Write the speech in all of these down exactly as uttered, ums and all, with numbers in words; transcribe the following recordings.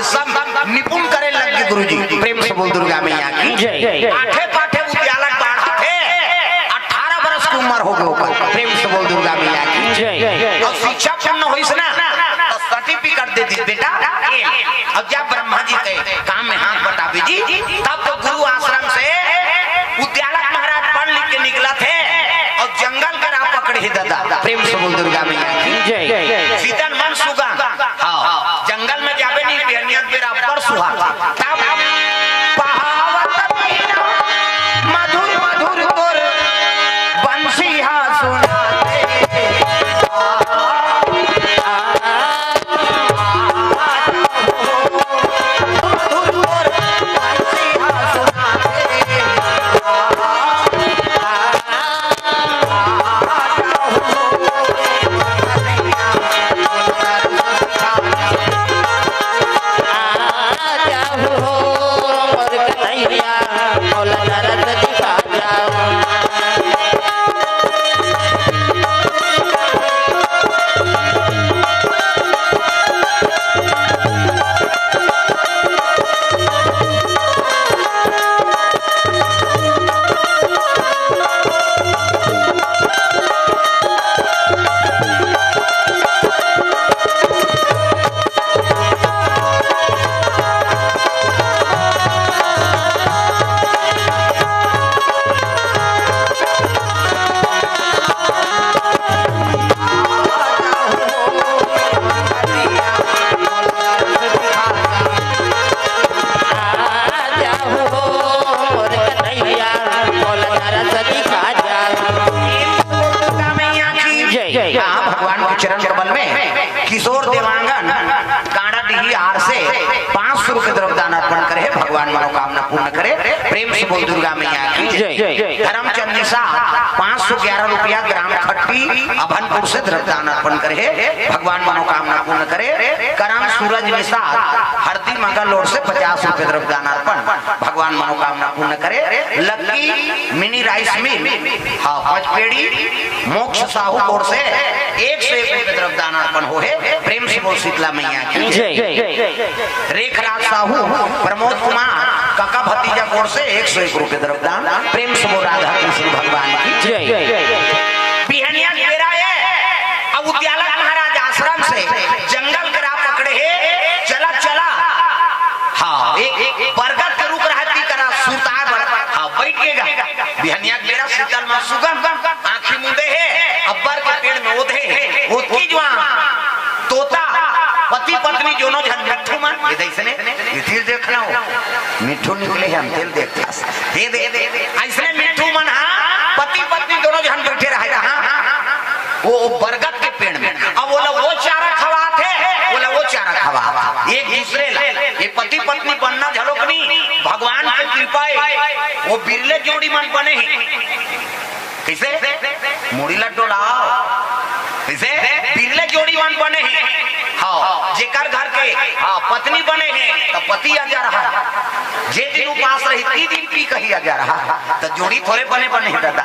सब निपुण करे लग गे गुरुजी। प्रेम से बोल दुर्गा मैया की जय। आठे पाठे उद्यालक बाढ़त हे, अठारह बरस के उम्र हो गे ओकर। प्रेम से बोल दुर्गा मैया की जय। अउ शिक्षा पूर्ण होइस ना, त सर्टिफिकेट दे दिस, बेटा, ए, अब जा ब्रह्मा जी के काम में हाथ बटाबे जी, तब तो गुरु आश्रम से उद्यालक महाराज पढ़ लिख के निकलत हे अउ जंगल के राह पकड़े हे दादा। प्रेम से बोल दुर्गा मैया की जय। शीतल मन सुगम। हाँ, जंगल में जाबे नहीं, बिहनिया के बेरा अब्बड़ सुहात। तब पहावत महीना मधुर मधुर तोर बंसी हा सुनाथे। दुर्गा मैया की जय। हाँ, भगवान के चरण कमल में किशोर देवांगन कांडाडीह आर से पाँच सौ रुपए द्रव्य दान अर्पण करे हे, भगवान मनोकामना पूर्ण करे। प्रेम से बोल दुर्गा मैया की जय। धर्मचंद निषाद पाँच सौ ग्यारह रुपया ग्राम खट्टी अभनपुर से द्रव्य दान अर्पण करे हे, भगवान मनोकामना पूर्ण करे। करण सूरज निषाद हरदी मगल रोड से पचास रुपए द्रव्य दान अर्पण, भगवान मनोकामना पूर्ण करे। लक्की मिनी राइस मिल, हाँ, पचपेड़ी मोक्ष साहू ओर से एक सौ एक रुपए द्रव्य दान अर्पण होहे। प्रेम से बोल शीतला मैया की जय। रेखराज साहू, प्रमोद कुमार, काका भतीजा ओर से एक सौ एक रुपए द्रव्य दान। प्रेम से बोल राधा कृष्ण भगवान की जय। बिहनिया के बेरा ए, अब उद्यालक महाराज आश्रम से जंगल के राह पकड़े हे, चला चला। हाँ, एक बरगद के रुख रहत हे, करा सुरताय बर। हाँ, बैठ के गा। बिहनिया के बेरा शीतल मन सुगम आँखी मूंदे हे, अब्बर के पेड़ में ओधे हे, ओतकी जुवार तोता, पति पत्नी दोनों झन मिट्ठू मन, ये दे इसने, ये तीर देखना हो, मिट्ठू निकले हे, हम तेल देखते हैं। ये दे, अइसने मिट्ठू मन, हाँ, पति पत्नी दोनों झन बैठे रहे, हाँ, हाँ, हाँ, हाँ। वो, वो बरगद के पेड़ में, अब ओला वो चारा खवात हे, ओला वो चारा खवात हे, एक दूसरे ला। ये पति पत्नी बनना घलोक नहीं, भगवान के कृपा हे, वो बिरले जोड़ी मन बने हे। कइसे? मुड़ी ला डोलाव। कइसे? बिरले जोड़ी मन बने हे। हाँ, जेकर घर के, हाँ, पत्नी बने हे, त पति अजर हे। जे दिन उपास रही, ती दिन पी कही अजर हे। त जोड़ी थोरे बने बने हे दादा।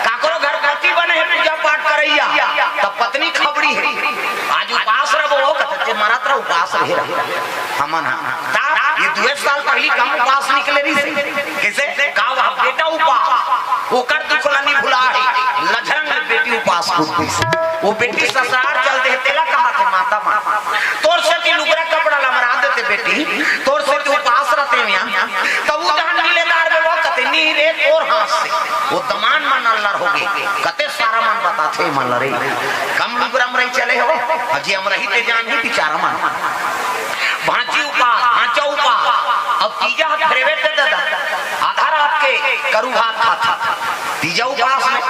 काकरो घर पति बने हे पूजा पाठ करइया, त पत्नी खबड़ी हे। आज उपास रहो, कथे, "ते मरत रह, उपास रहे रह।" हमन हा। ता, ये दुए साल पहिली कम उपास निकले रहिसे। कइसे? का वह बेटा उपास, ओकर दुख ला नी भुलाय, लझरंग बेटी उपास कूद दिस। वो बेटी ससुरार चल दे, तेला कहाथे माता मन, "तोर सेती लुगरा कपड़ा ला मरा देते बेटी, तोर सेती उपास रहते मियाँ।" तब वो जहाँ नीले दार में वो कथे, "नी रे, तोर हाथ से।" वो दमान मन अल्लर हो गे, कथे, "सारा मन बताथे मन ला रे।" कम लुगरा म रही चले हो, अजी हम रही ते जान ही बिचारा मन। भांची उपास, भांचा उपास। अब तीजा ह फेरवे ते दादा, आधा रात के करू भात खात ह। तीजा उपास में,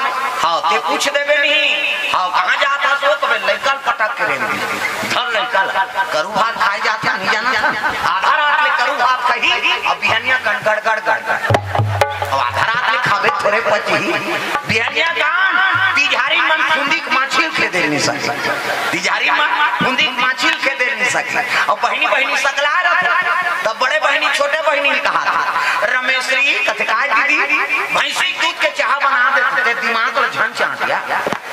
हाँ, ते पूछ देबे नहीं, हाँ, कहाँ जात हस ओ, तबे लइका ल पटक के रेंग दी। धर लइका ल, करू भात खाए जात ह, नहीं जाना था। आधा रात ले करू भात खाही, अब बिहनिया कन गड़ गड़ गड़ गड़। अब आधा रात ले खाबे थोरे पचही। बिहनिया कान, तिजहारी मन फुंदी के माछी ल खेदे नहीं सके। तिजहारी मन फुंदी के माछी ल खेदे नहीं सके। अब बहिनी बहिनी सकला रथे, तब बड़े बहिनी छोटे बहिनी ल कहाथे, "रमेश्वरी," कथे, "काय दीदी, भैंसी के दूध के चाहा बना दे, ते दिमाग ल झन चाटिया,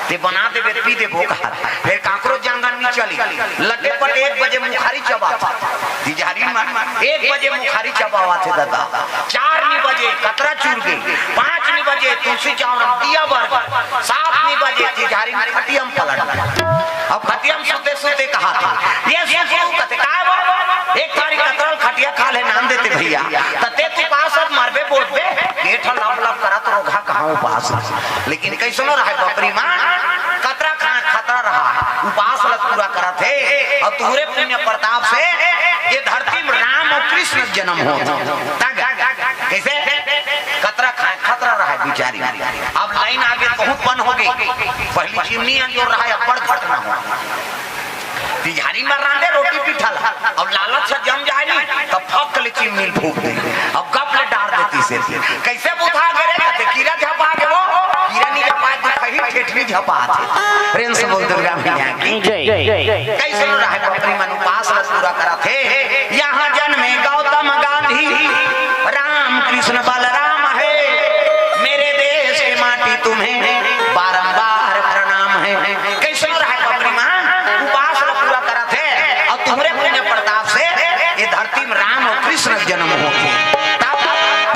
ते बना देबे, पी देबो," कहाथे। फेर काकरो जांगर नहीं चली, लटे पटे एक बजे मुखारी चबाथे। तिजहारी एक बजे मुखारी चबावत हे दादा, चार नी बजे कतरा चुर गे, पाँच नी बजे तुलसी चौरा म दिया बर गे, सात नी बजे तिजहारी म खटिया म पलट गे। अब खटिया म सुते सुते कहाथे, ये सुसरू कथे, "काय वो? एक थारी कतरा ल खटिया खा ले नान देते भइया, त तें त उपास अस मरबे बोलबे, पेट ह लप लप करत, रोगहा कहाँ उपास।" लेकिन कइसनो रहय बपरी मन, कतरा खाय खतरा रहय, उपास ल पूरा करत हे, अउ तुंहरे पुण्य प्रताप से ये धरती म राम अउ कृष्ण के जनम होत हे। तब कइसे? कतरा खाय खतरा रहय बिचारी। अब लाइन आगे बहुत बन हो गे, पहिली चिमनी अंजोर रहय, अब्बड़ घटना हो। तिजहारी म रांधे रोटी पीठा ल, अब लालच ह जम जाय नी, त फक ले चिमनी ल फूंक दे, अब गप ले डार देतिस हे। कइसे बुता गे रे? कथे, "कीरा झपा गे वो, कीरा नी झपाय, दुखही ठेठरी झपाथे।" प्रेम से बोल दुर्गा मैया की। जय। कइसनो रहय बपरी मन उपास ल पूरा करत हे। "यहाँ जन्मे गौतम गांधी, राम कृष्ण बलराम है, मेरे देश की माटी तुम्हें बारंबार प्रणाम है।" कइसनो रहय बपरी मन उपास ल पूरा करत हे, अउ तुंहरे पुण्य प्रताप से ये धरती म राम अउ कृष्ण के जनम होत हे। तब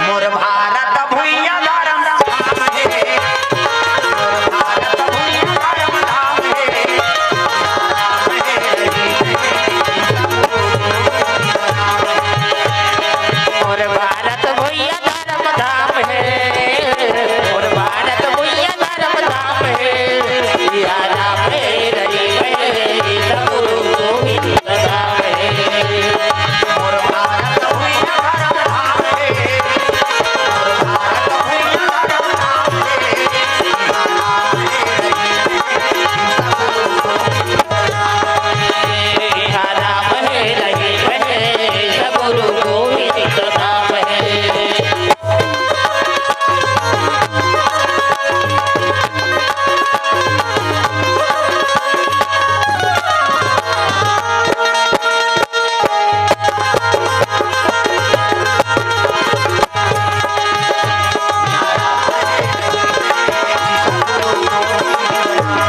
मोर भारत भुइयां धरम धाम हे, मोर भारत भुइयां धरम धाम हे। मोर भारत भुइयां धरम धाम हे, मोर भारत भुइयां धरम धाम हे। सिया राम हे रही हे, सतगुरु गोविंद धाम हे। मोर भारत भुइयां धरम धाम हे, मोर भारत भुइयां धरम धाम हे। सिया राम हे रही हे, सतगुरु गोविंद धाम हे।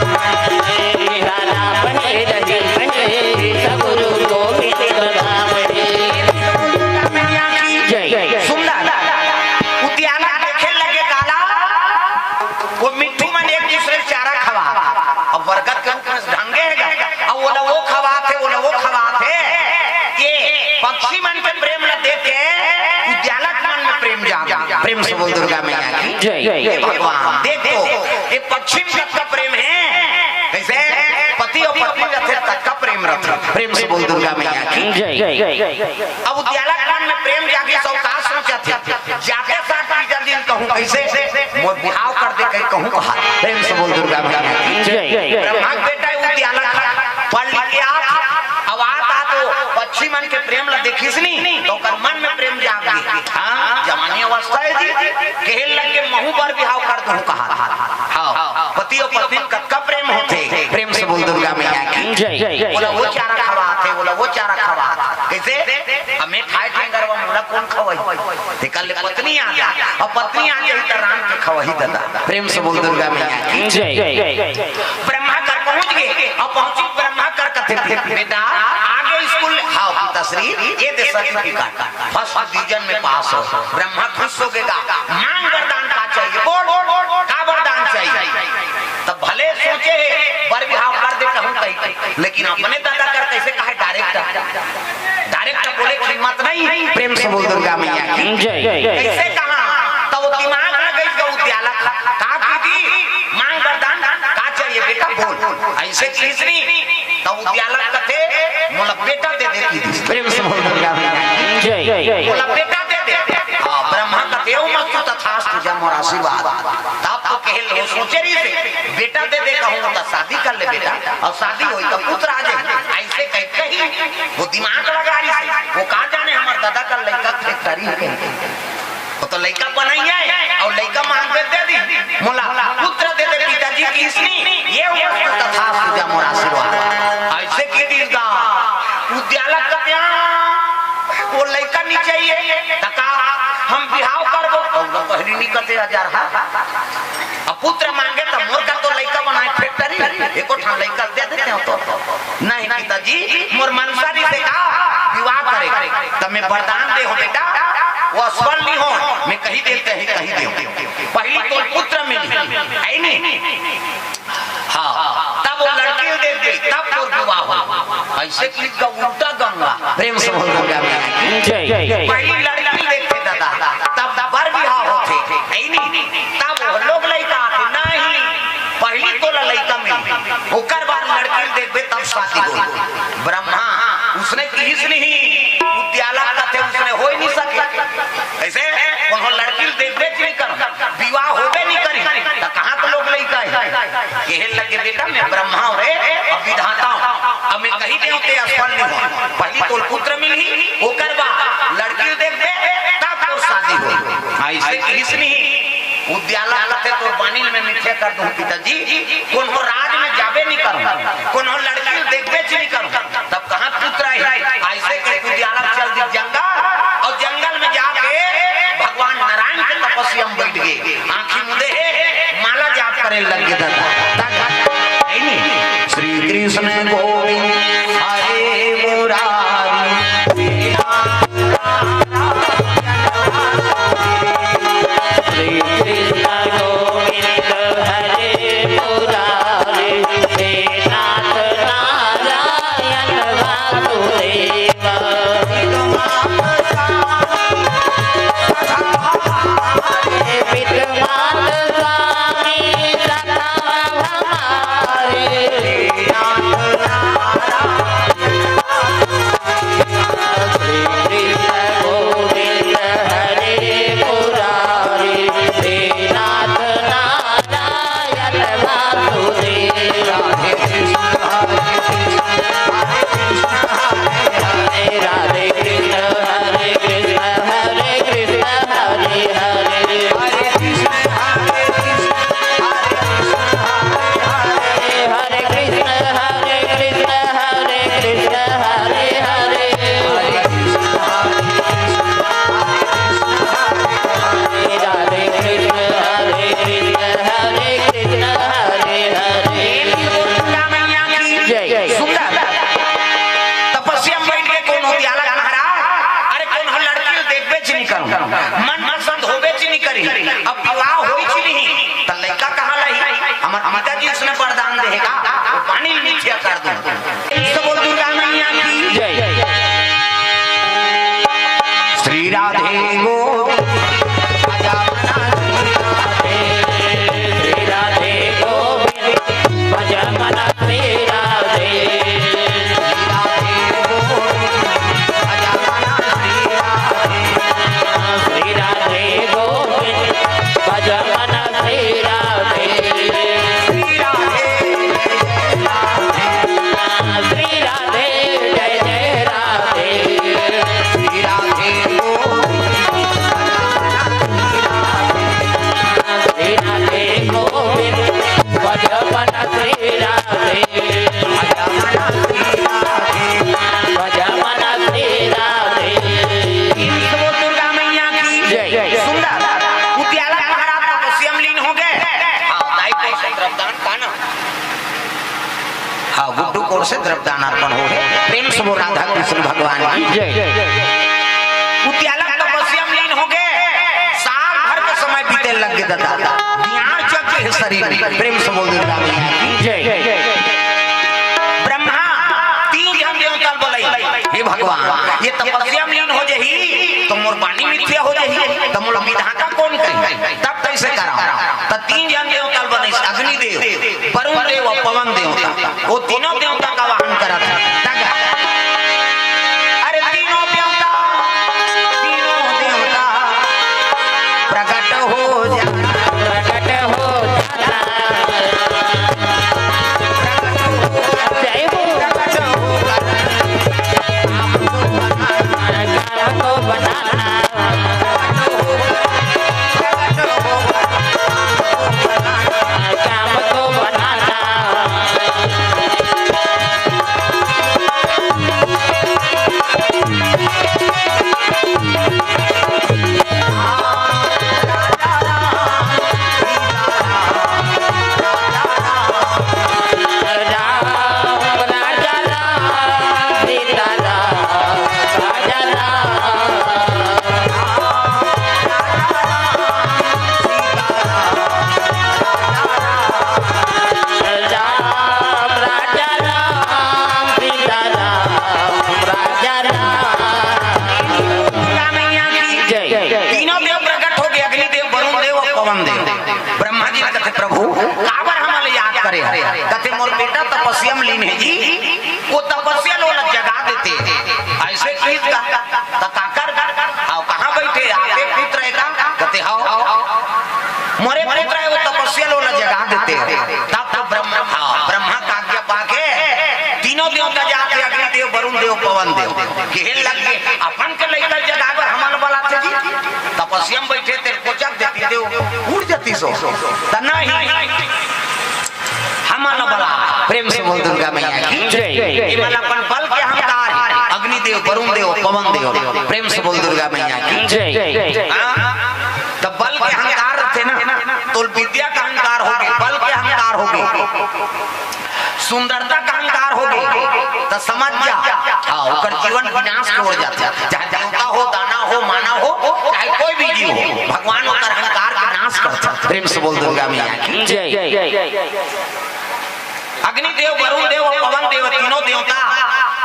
सिया राम हे रही हे, सतगुरु गोविंद धाम हे। जय। सुंदर। उद्याला देखे लगे काला, वो मिट्ठू मन एक दूसरे ल चारा खवाथे। अब बरगद के रूख में ढंगे हे गा, अब ओला वो खवाथे, ओला वो खवाथे। ये पक्षी मन के प्रेम ला देख के उद्यालक मन में प्रेम जाग गे। प्रेम से बोल दुर्गा मैया की जय। हे भगवान, देख तो, ये पक्षी में कतका प्रेम हे। कइसे? पति अउ पत्नी रथे, ततका प्रेम रथे। प्रेम से बोल दुर्गा मैया की जय। अब उद्यालक मन में प्रेम जागिस, सब का सोचथे? जाते साथ तीजा दिन कहूँ कइसे? मोर बिहाव कर दे कहि कहूँ कहाथे। प्रेम से बोल दुर्गा मैया की जय। ब्रह्मा के बेटा उद्यालक पढ़ लिख के आत, अब आत आत वो पक्षी मन के प्रेम ला देखिस नी, त ओकर मन में प्रेम जाग गे। हाँ, जवानी अवस्था हे जी, कहे लगे महूँ बर बिहाव कर दूँ कहाथे। हाँ, पति अउ पत्नी में कतका प्रेम होथे। प्रेम से बोल दुर्गा मैया की जय। ओला वो चारा खवाथे, ओला वो चारा खवाथे। कइसे? अब मैं खाय टेंगर वा, मोला कोन खवाही? तेकर ले पत्नी आ जाय, अउ पत्नी आ जाय त राम के खवाही दादा। प्रेम से बोल दुर्गा मैया की जय। ब्रह्मा कर पहुंच गे, अउ पहुंची ब्रह्मा कर कथे, "बेटा, आगे स्कूल, हाँ, पिताश्री, ये दे सर्टिफिकेट, फर्स्ट डिवीजन में पास हो।" ब्रह्मा खुश हो गे गा, "मांग वरदान का चाहिए? बोल, का वरदान चाहिए?" तब भले सोचे हे, बर बिहाव कर दे कहूँ कहिके, लेकिन अपने दादा कर कइसे कहे डायरेक्ट? डायरेक्ट बोले के हिम्मत नहीं। प्रेम से बोल दुर्गा मैया की जय। कइसे कहा? त वो दिमाग लगाइस गा उद्यालक, का कहिथे, "मांग वरदान का चाहिए बेटा, बोल।" अइसे कहिस नी, त उद्यालक कथे, "मोला बेटा दे दे," कहिथे। प्रेम से बोल दुर्गा मैया की जय। "मोला बेटा दे दे।" हाँ, ब्रह्मा कथे, "ओम अस्तु तथास्तु, जा मोर आशीर्वाद।" तब तो कहे ल वो सोचे रहिस हे, "बेटा दे दे कहूँ त शादी कर ले बेटा, अउ शादी होही त पुत्र आ जाही।" अइसे कहि कही वो दिमाग लगा रहिस हे, वो का जाने हमर दादा कर लइका फैक्ट्री हे कहिके। वो तो लइका बनइया हे, अउ लइका मांगबे दे दिही, "मोला पुत्र दे दे पिताजी" कहिस नी, "ओम अस्तु तथास्तु, जा मोर आशीर्वाद।" अइसे कहि दिस गा उद्यालक कथे, "वो लइका नी चाहिए, त का हम बिहाव करबो?" अउ वो पहिली नी कथे हजार हा। अब पुत्र मांगे त मोर कर तो लइका बनाय फैक्ट्री, एको ठन लइका दे देतेंव तो। नहीं पिताजी, मोर मनसा रहिस हे का, विवाह करे, त मैं वरदान दे हों बेटा, वो असफल नहीं हो, मैं कही दे, कही, कही दे हों। पहली तोला पुत्र मिलही, है नहीं? हाँ, तब वो लड़की ल देखबे, तब तोर विवाह हो। ऐसे कि का उल्टा गंगा। प्रेम से बोल दुर्गा मैया की जय। पहली लड़की ल देखबे दादा, तब बर विवाह होथे, है नहीं? तब वो लोग लइका आथे, नहीं, पहली तोला लइका मिलही, ओकर बाद लड़की ल देखबे, तब शादी होही। ब्रह्मा उसने किहिस नहीं, उद्यालक कथे उसने हो ही नहीं सके। ऐसे कोनो लड़की ल देखबे च नहीं कर, विवाह होबे नहीं करी, त कहाँ के लोग लइका हे? कहे लगे, "बेटा, मैं ब्रह्मा हों रे, अब विधाता हों, अब मैं कही देवं ते असफल नहीं हो, पहली तोला पुत्र मिलही, ओकर बाद लड़की ल देखबे, तब तोर शादी हो।" ऐसे किहिस नहीं, उद्यालक कथे तोर बानी ल मैं मिथ्या कर दूं पिताजी, कोनो राज में जाबे नहीं करूं, कोनो लड़की ल देखबे च नहीं करूं, तब कहाँ पुत्र आही? ऐसे के उद्यालक चल दिस जंगल, अउ जंगल में जाके भगवान नारायण के तपस्या में बैठ गे। आँखी मुंदे हे, माला जाप करे लग गे दादा। श्री कृष्ण गोविंद हरे मुरारी। श्री कृष्ण गोविंद हरे मुरारी, हे नाथ नारायण वासुदेव। पितमात स्वामी सदा हमारे। श्री कृष्ण गोविंद हरे मुरारी, हे नाथ नारायण वासुदेव। हरे राधे कृष्ण हरे कृष्ण हरे कृष्ण हरे हरे। हरे कृष्ण हरे कृष्ण हरे कृष्ण हरे हरे। हरे राधे कृष्ण हरे कृष्ण हरे कृष्ण हरे हरे। जय। सुंदर। तपस्या में बैठ के कोनो उद्यालक महाराज, अरे कोनो लड़की ल देखबे च नहीं करूं, मन पसंद होबे च नहीं करी, अब विवाह होई च नहीं, त लइका कहाँ लाही? हमर पिताजी उसने वरदान दे हे का, वो बानी ल मिथ्या कर दूं। सब बोल दुर्गा मैया की जय। श्री राधे गोविंद भजा मना श्री राधे। श्री राधे गोविंद भजा मना श्री राधे। श्री राधे गोविंद भजा मना श्री राधे। श्री राधे गोविंद भजा मना श्री राधे। श्री राधे जय जय राधे। श्री राधे जय जय राधे। श्री राधे गोविंद भजा मना श्री राधे। श्री राधे गोविंद भजा मना श्री राधे। भजा मना श्री राधे। भजा मना श्री राधे। प्रेम से बोल दुर्गा मैया की जय। सुंदर। उद्यालक महाराज तपस्या में लीन हो गए। हाँ, दाई को श्रद्धान का ना। हाँ, गुड्डू कोर से द्रव्यदान अर्पण हो गए। प्रेम से बोल राधा कृष्ण भगवान की जय। उद्यालक तपस्या में लीन हो गए। साल भर के समय बीते लग गए दादा। दियार जग के शरीर में। प्रेम से बोल दुर्गा मैया की जय। ब्रह्मा तीन झन देवता ल बोलाई, हे भगवान, ये तपस्या में लीन हो जाही तो मोर बानी मिथ्या हो जाही, त मोला विधाता कोन कही? तब कैसे करा? त तीन झन देवता ल बनाइस, अग्निदेव, वरुण देव अउ पवन देवता। वो तीनों देवता का वाहन करत हे। तब अरे तीनों देवता, तीनों देवता प्रकट हो जाना। प्रकट हो जाना। जय हो। प्रकट हो जाना। काम को बनाना। प्रकट हो जाना। काम को बनाना। कथे, "मोर बेटा तपस्या म लीन हे जी, वो तपस्या ल ओला जगा देते।" अइसे कहिस त, "त काकर? अउ कहाँ बइठे? आपे पुत्र हे का?" कथे, "हव, मोरे पुत्र हे, वो तपस्या ल ओला जगा देते।" तब तो ब्रह्मा, हाँ, ब्रह्मा के आज्ञा पाके तीनों देवता जाथे, अग्नि देव, वरुण देव, पवन देव, कहे लगे, "अपन के लइका ल जगाए बर हमन ला बलाथे जी? तपस्या म बइठे, तेरे कोचक देती देव, उड़ जाती सो।" त नहीं, हमन ला बला। प्रेम से बोल दुर्गा मैया की जय। ये वाला अपन बल के अहंकार हे। अग्नि देव, वरुण देव, पवन देव, प्रेम से बोल दुर्गा मैया की जय। हाँ? त बल के अहंकार रथे ना, तो विद्या के अहंकार होगे, बल के अहंकार होगे, सुंदरता के अहंकार होगे, त समझ जा, हाँ, ओकर जीवन विनाश के ओर जाथे। चाहे देवता हो, दानव हो, मानव हो, चाहे कोई भी जीव हो, भगवान ओकर अहंकार के नाश करथे। प्रेम से बोल दुर्गा मैया की जय। अग्नि देव, वरुण देव अउ पवन देव, तीनों देवता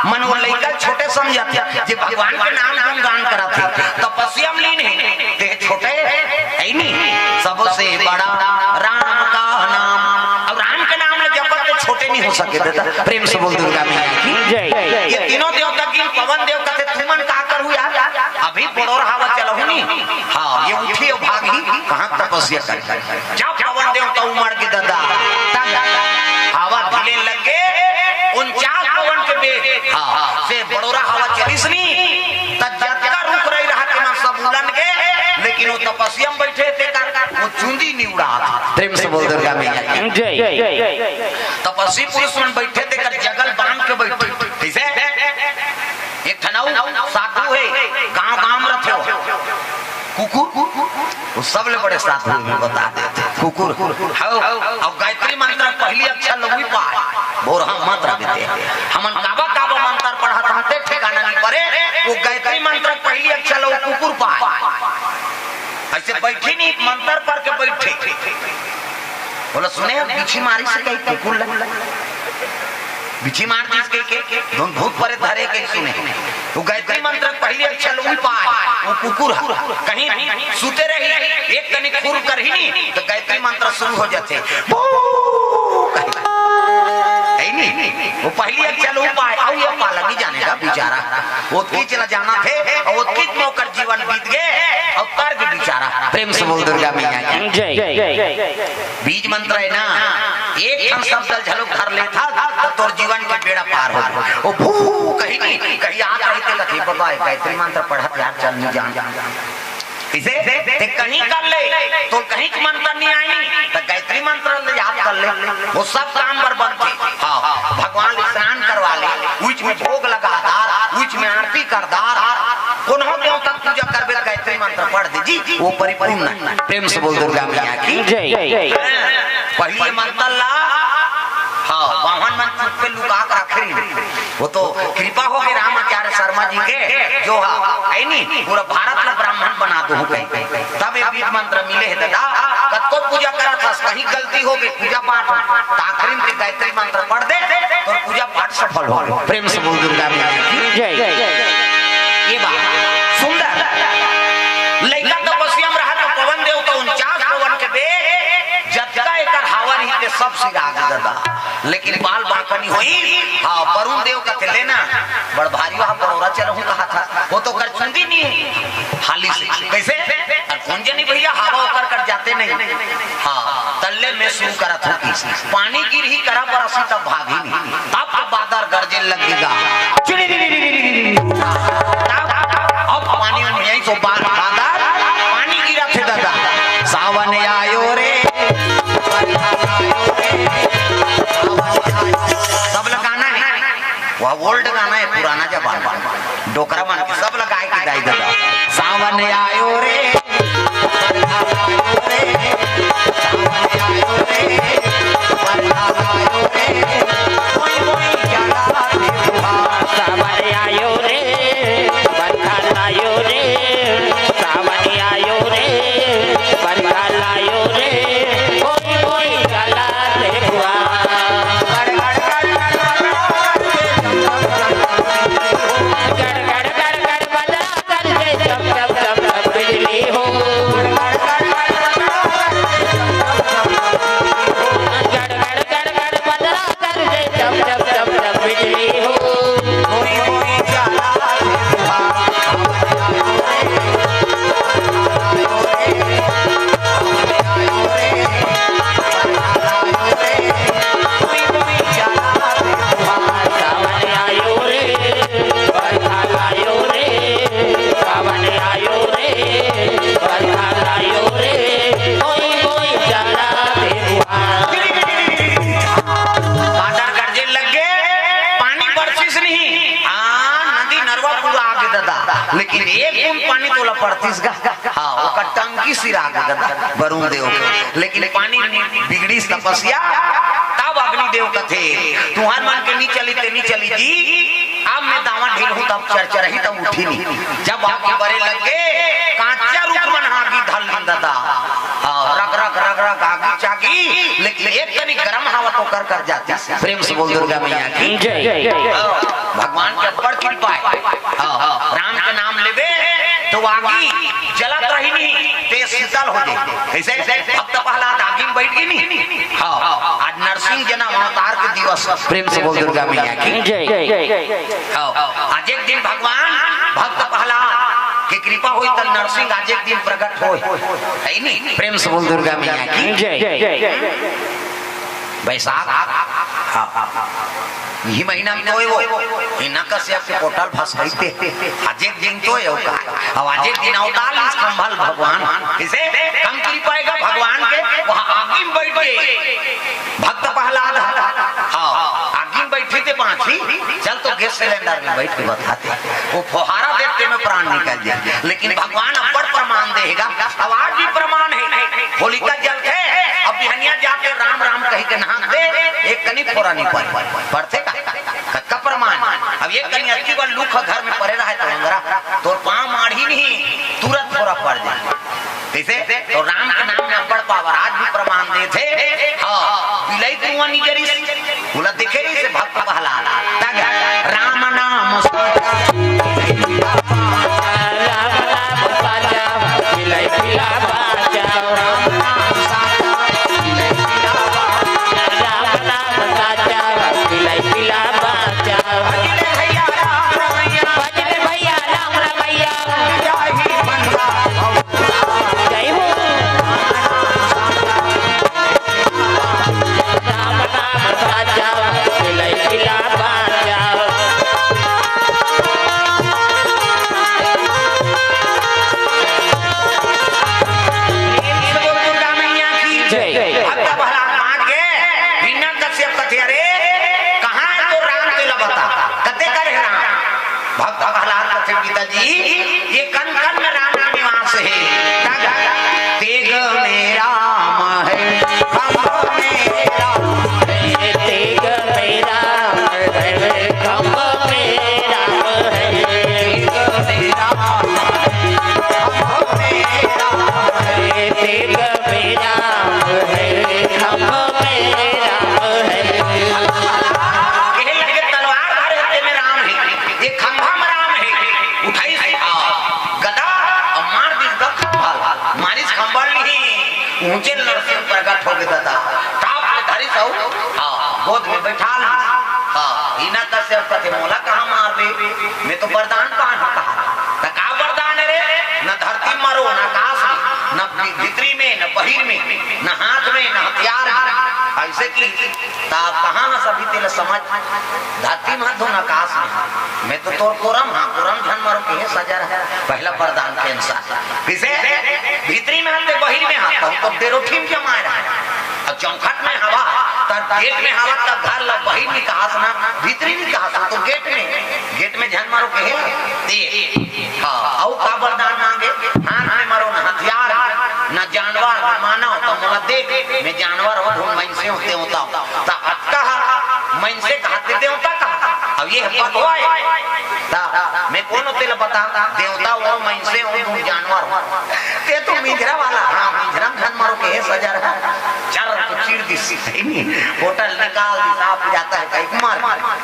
मन वो लइका ल छोटे समझथे, जे भगवान के नाम गुणगान करत हे, तपस्या म लीन हे, ते छोटे हे नहीं, सबसे बड़ा राम का नाम। अउ राम के नाम ल जपत ते छोटे नहीं हो सके दादा। प्रेम से बोल दुर्गा मैया की जय। ये तीनों देवता की, पवन देव कथे, "तुमन का करहू यार, अभी बड़ोर हवा चलहू नहीं।" हाँ, ये उठी अउ भागही, कहाँ तपस्या कर। जब पवन देवता उमड़ के दादा, तब हवा ढिले लग गे, उनचास पवन के बेग, हाँ, से बड़ोरा हवा चलिस नी, त जतका रुख रही रहा के मन सब उलन गे, लेकिन वो तपस्या म बइठे तेकर वो चुंदी नहीं उड़ात। प्रेम से बोल दुर्गा मैया की जय। तपस्वी पुरुष मन बइठे तेकर जगह ल बांध के बइठे। कइसे? एक ठन अउ साधु हे, गांव-गांव म रथे हो। कुकुर, वो सबले बड़े साधु हे, मैं बता देते। कुकुर। हव, अउ गायत्री मंत्र के पहिली अक्षर ल उही पाय। बोरहा मंत्र बीते। हमन काबा-काबा मंत्र पढ़त हन, ते ठिकाना नहीं परे। वो गायत्री मंत्र के पहिली अक्षर ल वो कुकुर पाय। अइसे बइठे नहीं, मंत्र पढ़ के बइठे। बोला, "सुने, बिछी मारिस कही कुकुर ल।" बिछी मार दिस कहिके, धुन भूत परे धरे कहिके सुने। वो गायत्री मंत्र के पहिली अक्षर ल उही पाय, वो कुकुर ह। कहीं सुते रही, एक कनी खुर करही नी, त गायत्री मंत्र शुरू हो जाथे। भू कही। हे नी? वो पहिली अक्षर ल उही पाय, अउ ये पाला नहीं जाने गा बेचारा। वो ओतकीच ल जानथे, अउ ओतकीच म ओकर जीवन बीत गे, अउ तर गे बेचारा। प्रेम से बोल दुर्गा मैया की जय। बीज मंत्र हे ना, एक ठन शब्द ल घलो धर लेथस, त तोर जीवन के बेड़ा पार हो जाय। वो भू कही नहीं, कहीं आत रही ते कथे, "बाबा, गायत्री मंत्र पढ़त यार, चल नहीं जान।" कइसे? ते कहीं कर ले, तोर कहीं के मंत्र नहीं आय नी, त गायत्री मंत्र ल याद कर ले। वो सब काम बर बनथे। हाँ, भगवान ल स्नान करवा ले, उहीच में भोग लगा डार, उहीच में आरती कर डार, कोनो देवता के पूजा करबे त गायत्री मंत्र पढ़ दे जी, वो परिपूर्ण हे। प्रेम से बोल दुर्गा मैया की जय। पहिली मंत्र ला, हाँ, बाम्हन मन चुप पे लुका के रखे रहिन। वो तो कृपा होगे रामाचार्य शर्मा जी के, जो हा, हे नी, पूरा भारत ला ब्राह्मण बना दो कहीं। तब ये बीज मंत्र मिले हे दादा, कतको पूजा करत हस, कहीं गलती होगे पूजा पाठ म, त आखिरी म गायत्री मंत्र पढ़ दे, तोर पूजा पाठ सफल हो। प्रेम से बोल दुर्गा मैया की जय। ये बात सुंदर। लइका तपस्या म रहा त पवन देव तो उनचास पवन के बेग, जतका एकर हवा रही ते सब सिरा गे दादा। लेकिन बाल बांका नहीं होई। हाँ, वरुण देव कथे, "लेना, बड़ भारी वहाँ परोरा चलहूँ कहा था, वो तो कर चुंदी नहीं है।" हाली से, कइसे? अउ कोन जनी भैया, हवा ओकर कर जाते नहीं। हाँ, तल्ले में शुरू करत हों कि पानी गिरही करा बरसी तब भागी नहीं। तब तो बादर गरजे लगेगा। चिड़ी री री री री री री। तब पानी में यहीं तो बा-, बादर पानी गिरथे दादा। सावन आयो रे, सावन आयो रे, सावन आयो। सब लोग गाना हे, वो ओल्ड गाना हे, पुराना जमाना। डोकरा मन के सब लगाए के दाई ददा। सावन आयो रे, बरखा आयो रे, सावन आयो रे, बरखा आयो रे, मोई मोई चला रे बुआ। सावन आयो रे, बरखा आयो रे, सावन आयो रे, बरखा आयो रे, मोई मोई चला रे बुआ। गड़ गड़ गड़ गड़ बजा, चल दे चम चम चम चम बिजली हो। पड़तिस गा। हाँ, ओकर टंकी सिरा गे ददा, वरुण देव के। लेकिन पानी बिगड़िस तपस्या, तब अग्नि देव कथे, "तुहर मन के नी चली ते नी चली जी, अब मैं दावा ढील हूँ, तब चरचरही, तब उठी नी।" जब आगी बरे लग गे, कांचा रुख मन हा आगी धर लीन ददा। हाँ, रग रग रग रग आगी चागी, लेकिन एक कनी गरम हवा तो कर कर जातिस। प्रेम से बोल दुर्गा मैया की जय। हाँ, भगवान के बड़ कृपा है। हाँ, राम के नाम लेबे तो आगी जलत रही नहीं, ते शीतल हो जाए। कैसे? भक्त प्रहलाद आगी में बैठ गई नहीं। हाँ, आज नरसिंह जन्म अवतार के दिवस। प्रेम से बोल दुर्गा मैया की जय। हाँ, आज एक दिन भगवान भक्त प्रहलाद के कृपा होई त नरसिंह आज एक दिन प्रकट होई, है नहीं? प्रेम से बोल दुर्गा मैया की जय। बैसाख, हाँ, इही महीना में तो है वो, हिरण्यकश्यप के पोटल भसकइते, आज एक दिन तो है वो का, अब आज एक दिन अवतार इस खंभल भगवान, इसे कम कृपा आएगा भगवान के, वहाँ आगी में बैठ गए भक्त प्रहलाद, हाँ, आगी में बैठे थे बाँची, चल तो गैस सिलेंडर में बैठ के बताते, वो फुहारा देते में प्राण निकल जाए, लेकिन भगवान अब्बड़ प्रमाण देगा, अब आज भी प्रमाण है, होलिका जलथे, अब बिहनिया जाके राम राम कहि के नहा दे, एक कनी फोरा नहीं पड़े, पड़थे का? कतका प्रमाण। अब एक कनी अति बार लुक घर में परे रहे तो अंगरा, तोर पाँव माढ़ी नहीं, तुरंत फोरा पड़ जाए। कैसे? तो राम के नाम में अब्बड़ पावर, आज भी प्रमाण देथे। हाँ, बिलई कुआं निजरिस, बोला देखे रहिसे भक्त प्रहलाद। तब राम नाम साचा, राम नाम साचा, बिलई बिला बाचा। राम नाम साचा, बिलई बिला बाचा। राम नाम साचा, बिलई बिला बाचा। भजले भैया राम रमैया, भजले भैया राम रमैया। जाहि बंधा भव जय हो। राम नाम साचा, बिलई बिला बाचा। प्रेम से बोल दुर्गा मैया की जय। भक्त प्रहलाद मान गे, हिरण्यकश्यप कथे, "अरे, कहाँ है तो राम, तेला बता, कते कर है राम?" भक्त प्रहलाद कथे, "पिताजी, ये कन कन में राम का निवास है।" तब तेग में राम है, खंभ में राम है। तेग में राम है, खंभ में राम है। तेग में राम है, खंभ में राम है। तेग में राम है, खंभ में राम है। कहे लगे, "तलवार धरे हाथे में राम है, ये खंभा में राम है।" उठाई से, हाँ, गदा और मार दी गदा खंभा, मारिस खंभा नहीं, ऊंचे नरसिंह प्रकट हो गए दादा, टाप में धरिस हो, हाँ, गोद में बैठा ली, हाँ, हिरण्यकश्यप कथे, "मोला कहाँ मार दे, मैं तो वरदान पान हूँ कहा, त का वरदान है रे, न धरती मरो, न आकाश में, न भीतरी में, न बहिर में, न हाथ में, न हथियार में।" ऐसे की ता कहाँ हस अभी तेला समझ? धरती में हस धुन आकाश में। मैं तो तोर कोरम हाँ, कोरम झन मरो के सजर है। पहला वरदान के अनुसार। किसे? भीतरी में हस ते बहिर में हस, तब तो डेरोठी में जमाए रहे। अब चौखट में हवा, तब गेट में हवा, तब घर ला बहिर निकास ना, भीतरी निकास, तो गेट में, गेट में झन मरो के दे। हाँ, अउ का वरदान मांगे? हाथ में मरो न हथियार, न जानवर, न मानव, तो मोला देख, मैं जानवर हो, धुन मइनसे हो, देवता हो। त अतका हा, मइनसे कहा ते देवता कहा। अब ये पकवाए। त मैं कौन हो तेला बता, देवता हो, मइनसे हो, धुन जानवर हो। ते तो मिंजरा वाला, हाँ, मिंजरा में झन मरो के सजर है। चर तो चीर दिस, होटल निकाल दिस, आप जाता है कहीं मर।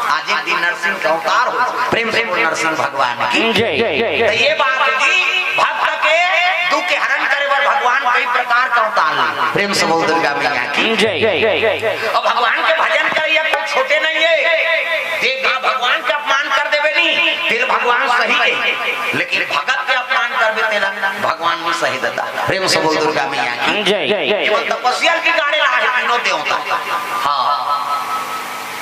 आज एक दिन नरसिंह का अवतार हो, प्रेम से बोल नरसिंह भगवान की जय। तो ये बात जी, भक्त के दुख के हरण करे बर भगवान कई प्रकार का अवतार ले। प्रेम से बोल दुर्गा मैया की जय। अब भगवान के भजन करिए, कोई छोटे नहीं है। देखा, भगवान के अपमान कर देवे नहीं, फिर भगवान सही है, लेकिन भगत के अपमान करबे तेला भगवान नहीं सही दादा। प्रेम से बोल दुर्गा मैया की जय। केवल तपस्या बिगाड़े ला है तीनों देवता। हाँ,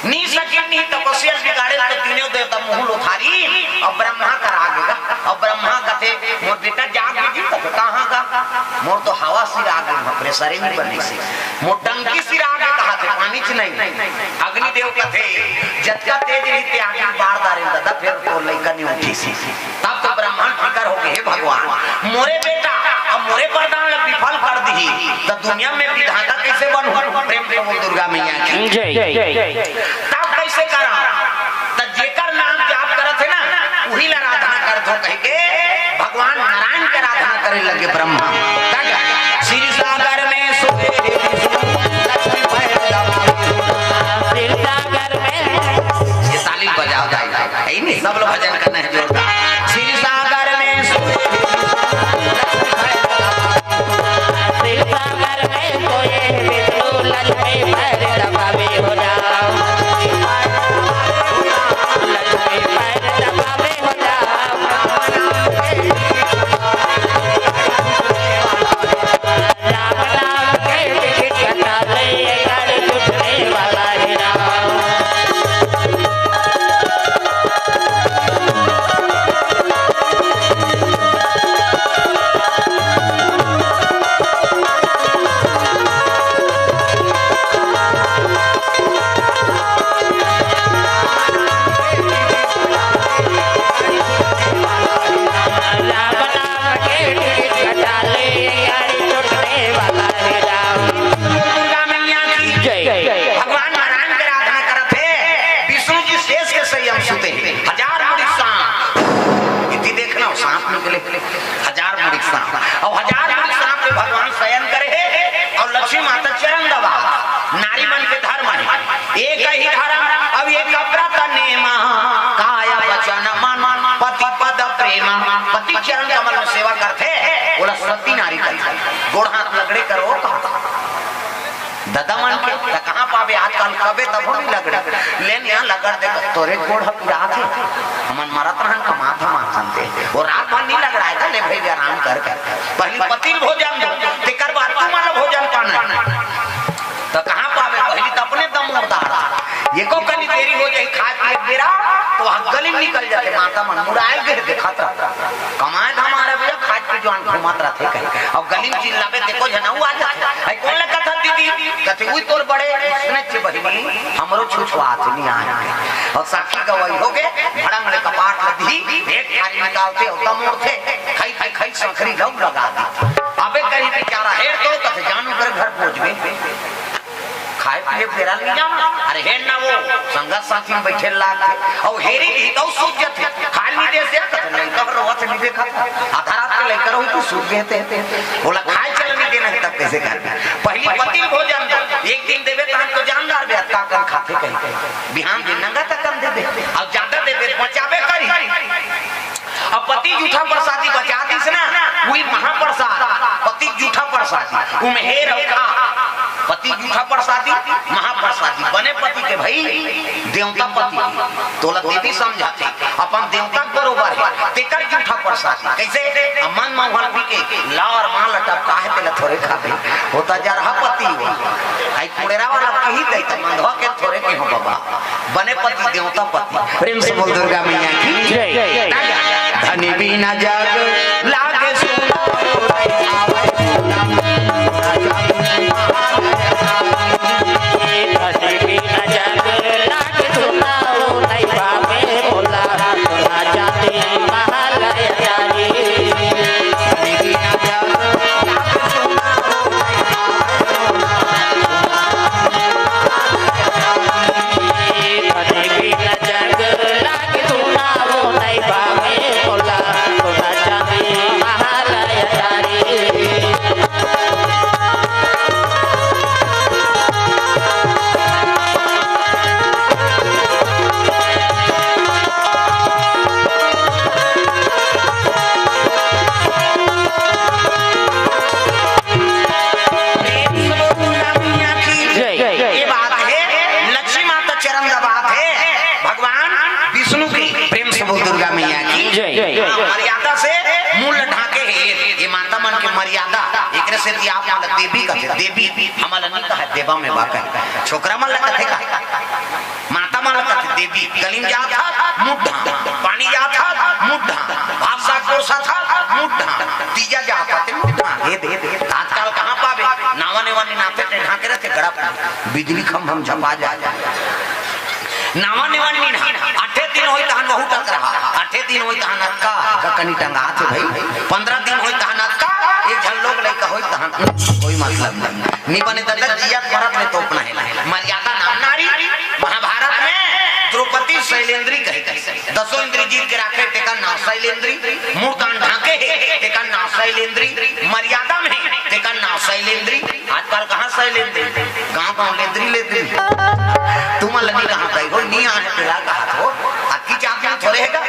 नी सकिन नी तपस्या बिगाड़े तो तीनों देवता मुँह लोथारी। अब ब्रह्मा कर आगे गा, अब ब्रह्मा कथे, "मोर बेटा जाग गे जी।" कथे, "कहाँ गा?" "मोर तो हवा सिरा गे, वहाँ प्रेशर ही नहीं बने से। मोर टंकी सिरा गे," कहा थे, "पानी च नहीं।" अग्नि देव कथे, जतका तेज रहिते आगी बार डारे ददा, फेर तोर लइका नइ उठिस। तब तो ब्राह्मण फिकर होगे, हे भगवान, मोरे बेटा अब मोरे वरदान ला विफल कर दिही, त दुनिया में विधाता कइसे बनहूं? प्रेम से बोल दुर्गा मैया की। जय। तब कइसे करा? त जेकर नाम जाप करत हे ना, उही ला आराधना करथों कहिके भगवान नारायण के आराधना करे लगे ब्रह्मा। तब क्षीर सागर में सोए विष्णु, लक्ष्मी पैर दबावे। क्षीर सागर में। ये ताली बजाओ दाई, यही नहीं, सब लोग भजन करना है जोरदार। क्षीर सागर में सोए विष्णु, लक्ष्मी पैर दबावे। क्षीर सागर में सोए विष्णु, लक्ष्मी पैर दबावे हो राम। लक्ष्मी पैर दबावे हो राम। राम नाम के टिकट कटा ले, गाड़ी छूटने वाला है राम। राम नाम के टिकट कटा ले, गाड़ी छूटने वाला है राम। दुर्गा मैया की जय। भगवान नारायण के आराधना करत हे, विष्णु जी शेष के सही हम सुते हैं। हजार मुड़ी सांप, इति देखना, सांप निकले, हजार मुड़ी सांप, अउ हजार मुड़ी सांप पे भगवान शयन करे हे, अउ लक्ष्मी माता चरण दबा, नारी मन के धर्म है, एक ही धर्म, अब ये कपड़ा तने मा, काया वचन मन, पति पद प्रेम, पति चरण कमल में सेवा करथे, ओला सती नारी कथे, गोड़ हाथ लगड़े करो कहा। ददा मन के, त कहाँ पाबे आजकल, कबे तभो नइ लगड़े। लेन यहाँ लगड़ दे, तोरे गोड़ ह पिरात हे। हमन मरत रहन, कमात हम आथन ते। वो रात भर नइ लगड़ाय त, ले भई आराम कर कर। पहली पति ल भोजन दो, तेकर बाद तुमन ल भोजन पाना। त कहाँ पाबे, पहली त अपने दम उतार। एको कनी देरी हो जाही खाय पिये के बेरा, त वहाँ गली में निकल जाथे, माता मन मुड़ाय गे देखत रह। कमाय धमाय भैया, खाय के जुआन घूमत रथे कहे। अउ गली में चिल्लाबे, देखो झन अउ आ जाथे। अई कोन ल कथस दीदी? कथे, "उई तोर बड़े, इसने चे बहिनी, हमरो छुछुआत नइ आय।" अउ साखी गवाही होगे, भड़ंग ले कपाट ल दिही, एक थारी निकालथे, अउ दमोरथे, खई, खई, खई, संखरी लऊ लगा दी। अबे कही बेचारा, हेर तो कथे, "जान ओकर घर पहुँचबे।" खाय पिये बेरा नइ जावय। अरे हेर ना वो, संगत साथी में बइठे लागथे। अउ हेरी भी तउ सूझ जथे। खाय नइ दे से, कथे लइका रोवत नइ देखत। आधा रात के लइका रहू तू सूझ गे ते। ओला खाय चल नइ देना हे तब कइसे करबे? पहली पति ल भोजन दो। एक दिन देबे तहन तो जान डारबे, अतका कन खाथे कहिके। बिहान दिन नंगा तकन देबे। अउ जादा देबे बचाबे करी। अब पति जूठा प्रसादी बचा दिस ना, वही महाप्रसाद, पति जूठा प्रसादी, उमे हेर अउ खा। पति जूठा प्रसादी, महाप्रसादी, बने पति के भई, देवता पति, तोला देवी समझाथे, अपन देवता के बरोबर हे, तेकर जूठा प्रसादी। कइसे? अब मन म उहल पी के, लार मां लटप काहे तेला थोरे खाबे, होता जरहा पति हो। आई कुड़ेरा वाला कही दई, त मंधवा के थोरे के हो बाबा। बने पति देवता पति। प्रेम से बोल दुर्गा मैया की जय। धनी बिना जग लागे सुना। धनी बिना जग लागे सुना। प्रेम से बोल दुर्गा मैया की जय। ये बात हे, लक्ष्मी माता चरण दबात हे, भगवान विष्णु की। प्रेम से बोल दुर्गा मैया की जय। हाँ, मर्यादा से मुंह ढाके हे, ये माता मन के मर्यादा, एकरे सेती आप मन देवी कथे, देवी हमन ला नइ कहे, देवा में बा कहे, छोकरा मन ला कथे का? माता मन ला कथे देवी, गली म जात हस, मुंह ढांक, पानी जात हस, मुंह ढांक, भात साग परोसत हस, मुंह ढांक, तीजा जात हस, मुंह ढांक, हे दे, दे। आजकल कहाँ पाबे? नावा नेवा नइ नाते ते ढांके रहिथे, गड़प, बिजली खंभा म झपा जाय। नावा नेवन नीन हा, आठे दिन होई तहन वहू टकरा, आठे दिन होई तहन अतका, का कनी टंगात हे भाई, पंद्रह दिन होई तहन अतका, एक झन लोग लइका होई तहन, कोई मतलब नहीं। नी बने ददा जियत मरत में तोपना हे। मर्यादा नाम नारी, महाभारत में द्रौपदी शैलेंद्री कही गई। दसों इंद्री जीत के राखे, तेकर नाव शैलेंद्री, मुंह कान ढांके हे, तेकर नाव शैलेंद्री, मर्यादा में हे, तेकर नाव शैलेंद्री। आजकल कहाँ शैलेंद्री, गांव गांव लेद्री लेद्री। तुम लगी कहाँ गई हो, नी आए तेला कहा थो। अक्की चाप में थोड़े हेगा,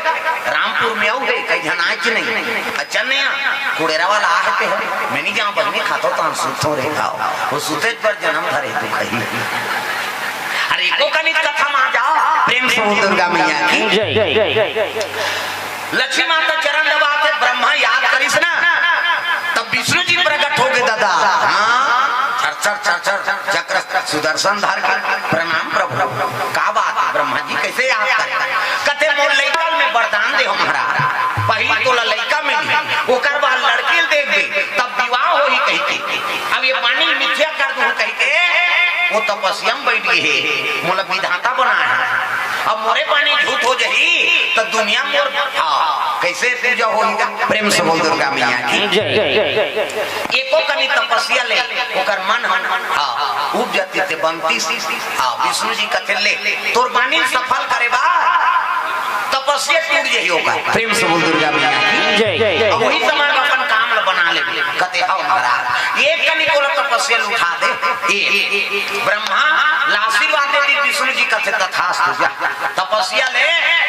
रामपुर में आऊ हे, कई झन आए कि नहीं। अच्छा नहीं आ, कुड़ेरा वाला आ हे ते हो, मैं नहीं जाऊँ बहनी खातो तो हम सुतो रे खाओ। वो सुते पर जन्म धरे तू कहीं। अरे एको कनित कथा मा जाओ, प्रेम से बोल दुर्गा मैया की। जय। लक्ष्मी माता चरण दबा के ब्रह्मा याद करिस ना, तब विष्णु जी प्रकट हो गए दादा। हाँ, छर छर छर छर चक्र सुदर्शन धर के प्रणाम प्रभु। का बात है ब्रह्मा जी, कैसे याद करे? कथे मोर लइका में वरदान दे हो महाराज, पहली तोला लइका मिली, ओकर बाद लड़की देख दे, तब विवाह होही कही के। अब ये पानी मिथ्या कर दूं कही के, वो तपस्या में बैठ गए हे, मोला विधाता बनाए हे। अब मोरे पानी झूठ हो जाही, तो दुनिया मोर, हाँ, कैसे पूजा होही? प्रेम से बोल दुर्गा मैया की। जय। एको कनी तपस्या ले, ओकर मन हम, हाँ, उपजती ते बनती सी। हाँ, विष्णु जी कथे ले, तोर बानी सफल करे बा, तपस्या टूट जाही ओकर। प्रेम से बोल दुर्गा मैया की। जय। अब वही समय में अपन काम ला बना ले, कथे हव महाराज, एक कनी तोला तपस्या ले उठा दे। ए, ब्रह्मा ला आशीर्वाद दे दी, विष्णु जी कथे तथास्तु जा। तपस्या ले,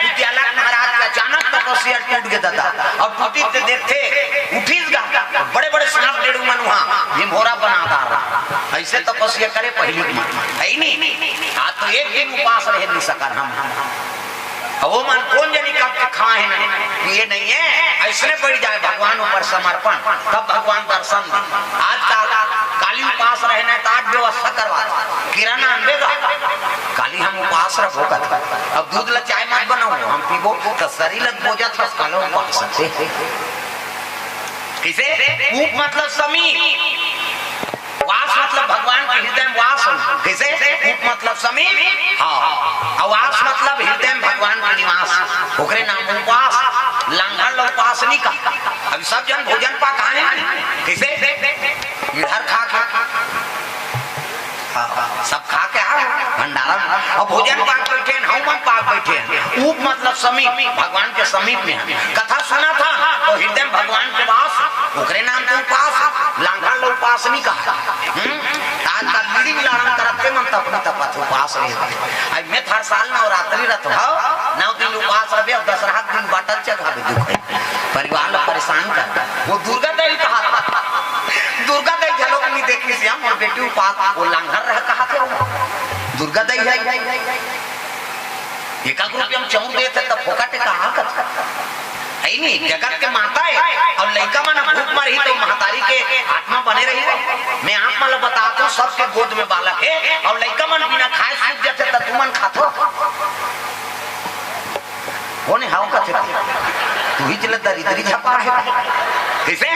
उद्यालक महाराज के अचानक तपस्या टूट गए दादा। अब टूटी ते देखते, उठिस गा, बड़े बड़े सांप डेड़ू मन वहाँ, भीमहोरा बना डार रहा। ऐसे तपस्या करे पहली मन, है ही नहीं। आज तो एक दिन उपास रहे नहीं सकन हम। अब वो मन कौन जनी कब के खाए हैं, ये नहीं है। ऐसने पड़ जाए भगवान ऊपर समर्पण, तब भगवान दर्शन दे। आजकल काली उपास रहे ना, तो आज व्यवस्था करवा दे। किराना आनबे गा, काली हम उपास रखो कथा। अब दूध ला चाय मत बनाओ, हम पीबो, तो शरीर लग बोझा था, कालो उपास रखते। किसे? उप मतलब समीप। वास मतलब भगवान के हृदय में वास होना। कैसे? उप मतलब समीप। हाँ। और वास मतलब हृदय में भगवान के निवास। ओकरे नाम उपास। लांघड़ ला उपास नहीं कहा। अभी सब जन भोजन पा कहा है? कैसे? इधर खा खा। हाँ, सब खा के आ भंडारा में। अब भोजन पाक बैठे हैं, हम पाक बैठे हैं। उप मतलब समीप, भगवान के समीप में है। कथा सुना था तो हृदय में भगवान के वास, ओकरे नाम के उपास। लांघड़ ला उपास नहीं कहा। हम्म? आजकल बीड़ी उलाड़न करत के मन तपनी तपत उपास रहे। अब मैं हर साल नवरात्रि रथ भाव, नौ दिन उपास रहे, अब दसरा के दिन बाटल चघावे दुख है। परिवार ला परेशान कर। वो दुर्गा दाई कहा था। दुर्गा दाई झलक नहीं देखी श्याम, मोर बेटी उपास, वो लांघड़ रह कहा थे वो। दुर्गा दाई है। एकाक रुपया हम चाउर देते तब फोकट कहा कर। है नहीं, जगत के माता है। अब लइका मन भूख मरही तो महतारी के आत्मा बने रही हो। मैं आप मन ला बताता हूँ, सबके गोद में बालक है, और लइका मन बिना खाए सूत जाते तो तुमन खाथो। कोने हाव कथे? तू ही चले दरिद्री झपा है। कैसे?